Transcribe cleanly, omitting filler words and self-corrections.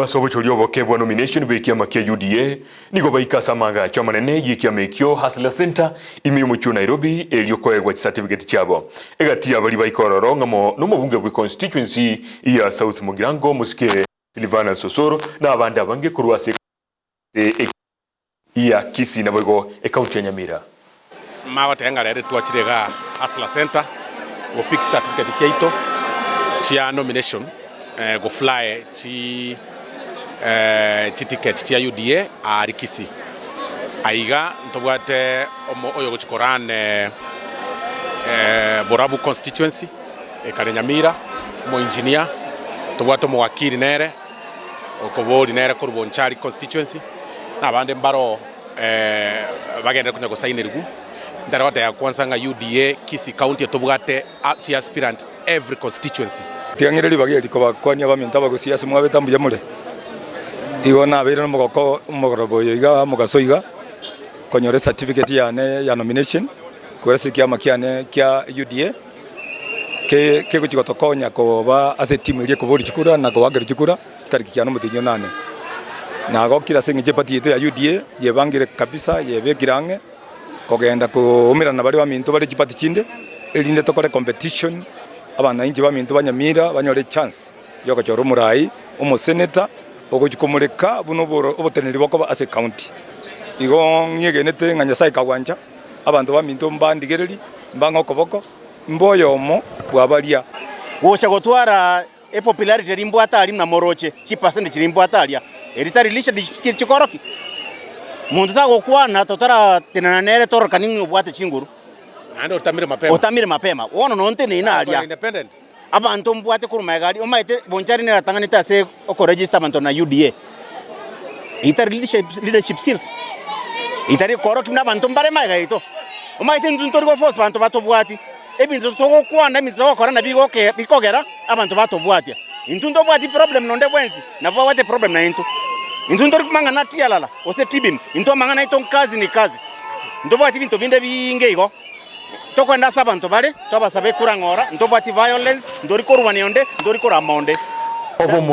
Ase obochori oboke bwa nomination bw'ekiama kia UDA nigo baika ase amaagacho amanene y'ekiama ekio Hustler Centre ime y'omochie o Nairobi erio koegwa chicertificate chiabo. Egati y'abaria baika ororo ng'amo nomobunge bwe constituency ya South Mugirango Mosike Silvanus Osoro na abande abange korwa ase ekaunti ya Kisii naboigo ekaunti ya Nyamira. Magoteba ng'a rero twachire igaa Hustler Centre go pick certificate chiaito chia nomination go fly chi chiticket chia UDA aria Kisii. Aiga ntobwate omo oyogochi ko run Borabu constituency ekare Nyamira, omo engineer, ntobwate omowakili nere okobori nere korwa Bonchari constituency, na abande mbaroo. Bagenderere konya gosainerigwa, ntari goteba kwansa ng'a UDA Kisii County etobwate chi aspirant every constituency. Tiga ng'ire ribaga eri kobakwania abaminto abagusia ase mwabete mbuya more. Igo nabeire nomogoko omogoroba oyo iga omogaso iga, konyora ecertificate yane ya nomination korwa ase ekiama kiane kia UDA, ke kegochia gotokonya koba ase etimu eria ekoboria chikura na kobakerwa chikura. Chitariki chiane omotienyi onane. Nagokire ase engencho y'eparty yaito ya UDA yebangire kabisa yebekire ang'e kogenda koumerana na baria baminto bare chiparty chinde erinde tokore competition abanainchi baminto ba Nyamira banyore echance yogochora omorai omosenator ogochia komoreka buna oboro oboteneneri bokoba ase ecounty. Igo ng'iegenete ng'a Nyasaye kagwancha abanto baminto mbandigererie mbang'e okoboko mbe oyomo bwa baria. Gocha gotwara Epopularity eria mbwate aria buna moroche, chipercent chiria mbwate aria, eri tari leadership chikorokia. Monto tagokwana totaratenena nere tororokani ng'a obwate chinguru. Naende otamire mapema. Otamire mapema. Bono nonteneine aria. Akore independent. Abanto mbwate korwa magega aria, omanyete Bonchari nere atang'anete ase okoregister abanto na UDA. Eyio tari leadership, leadership skills. Eyio tari korokia buna abanto mbare magega yaito. Omanyete intwe ntori goforce banto batobwati. Ebinto togokwana, ebinto togokora nabio bigoke bikogera abanto batobwatia. Intwe ntobwati problem nonde bwensi, nabo babwate problem naintwe. Intwe ntori mang'ana tialala, gose tibim, intwe amang'ana aito nkazi ni kazi. Ntobwati binto binde biinge igo, tokogenda ase abanto bare, twabasaba ekura ng'ora, ntobwati violence, ntori korwania onde, ntori korama onde. Obomo.